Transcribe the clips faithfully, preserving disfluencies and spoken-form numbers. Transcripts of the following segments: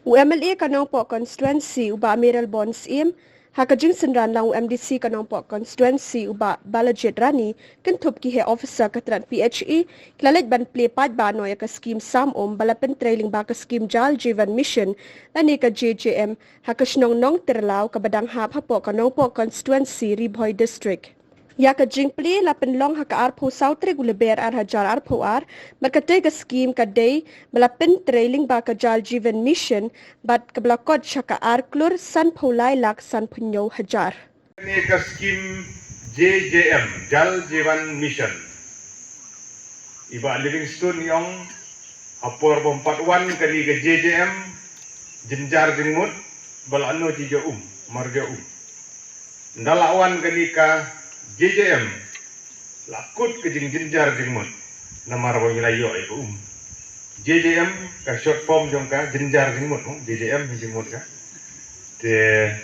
U M L A ka Nongpoh Constituency u Bah Mayralborn Syiem, ha ka jingsynran lang u M D C ka Nongpoh Constituency u Bah Balajied Rani, kynthup ki heh officer ka tnat P H E, ki la leit ban plie paidbah noh ïa ka skim sam um ba la pyntrei lyngba ka skim Jal Jeevan Mission lane ka J J M ha ka shnong Nongtyrlaw kaba dang hap hapoh ka Nongpoh Constituency, Ri Bhoi District. Ïa ka jingplie la pynlong ha ka arphew saw tarik u Lber ar hajar arphew ar, bad katei ka skim ka dei ba la pyntrei lyngba ka Jal Jeevan Mission, bad kaba la kot sha ka ar klur sanphew lai lak sanphew hynñiew hajar. Kane ka skim J J M, Jal Jeevan Mission, i Bah Livingstone i ong, ha por ba ym pat wan kane ka J J M, jynjar jingmut ba la noh ki ja um, mar ja um. Ynda la wan kane ka J J M, la kut ka jingjynjar jingmut, namar ba ngi la ïoh ïa ka um. J J M ka short form jong ka jynjar jingmut, mo, J J M hi jingmut ka. Te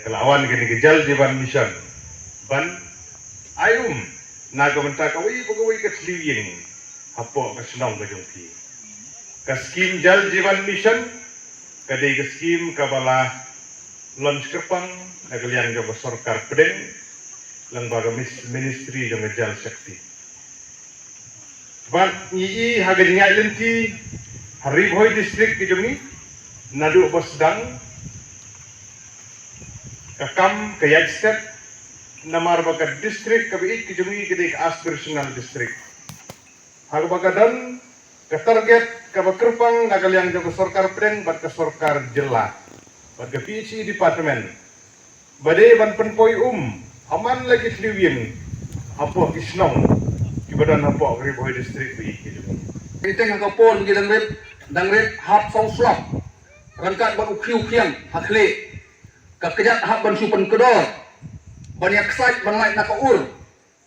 ka la wan kane ka Jal Jeevan Mission ban ai um na ka bynta kawei pa kawei ka thliew ïing hapoh ka shnong ka jong phi. Ka skim Jal Jeevan Mission ka dei ka skim kaba la launch kyrpang na ka liang jong ka sorkar pdeng lyngba ka mis-, ministry jong ka Jal Shakti. Bad ngi i ha ka jingïaid lynti ha Ri Bhoi District ka jong ngi, naduh ba sdang ka kam ka ïaid step, namar ba ka district kaba ïeit ka jong ngi ka dei ka aspirational district. Ha kaba ka don ka target kaba kyrpang na ka liang jong ka sorkar pdeng bad ka sorkar jylla bad ka P H E department, ba dei ban pynpoi um ha man la ki thliew ïing hapoh ki shnong kiba don hapoh ka Ri Bhoi District ba ïeit ka jong ngi. Teng teng ha ka por ngi dang rit, dang rit hap song slap, ryngkat bad u khiew khiang ha khlieh, ka kjat hap ban shu pynkdor, ban ïa ksait ban lait na ka ur.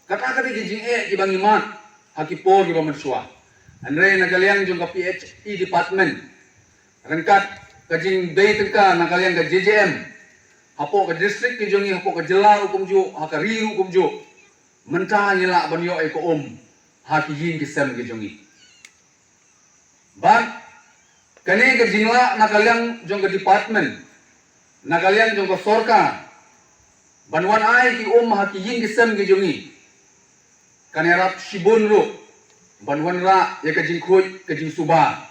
Kata ka dei ki jingeh kiba ngi mad ha ki por kiba mynshuwa. Hynrei na ka liang jong ka P H E department, ryngkat ka jingbei tyngka na ka liang ka J J M, hapoh ka district ka jong ngi, hapoh ka jylla ruh kumjuh, ha ka ri ruh kumjuh, mynta ngi lah ban ïoh ïa ka um ha ki ïing ki sem ki jong ngi. Bad kane ka jinglah na ka liang jong ka department, na ka liang jong ka sorkar, ban wan ai ki um ha ki ïing ki sem ki jong ngi, kan ïarap shibun ruh ban wanrah ïa ka jingkhuid ka jingsuba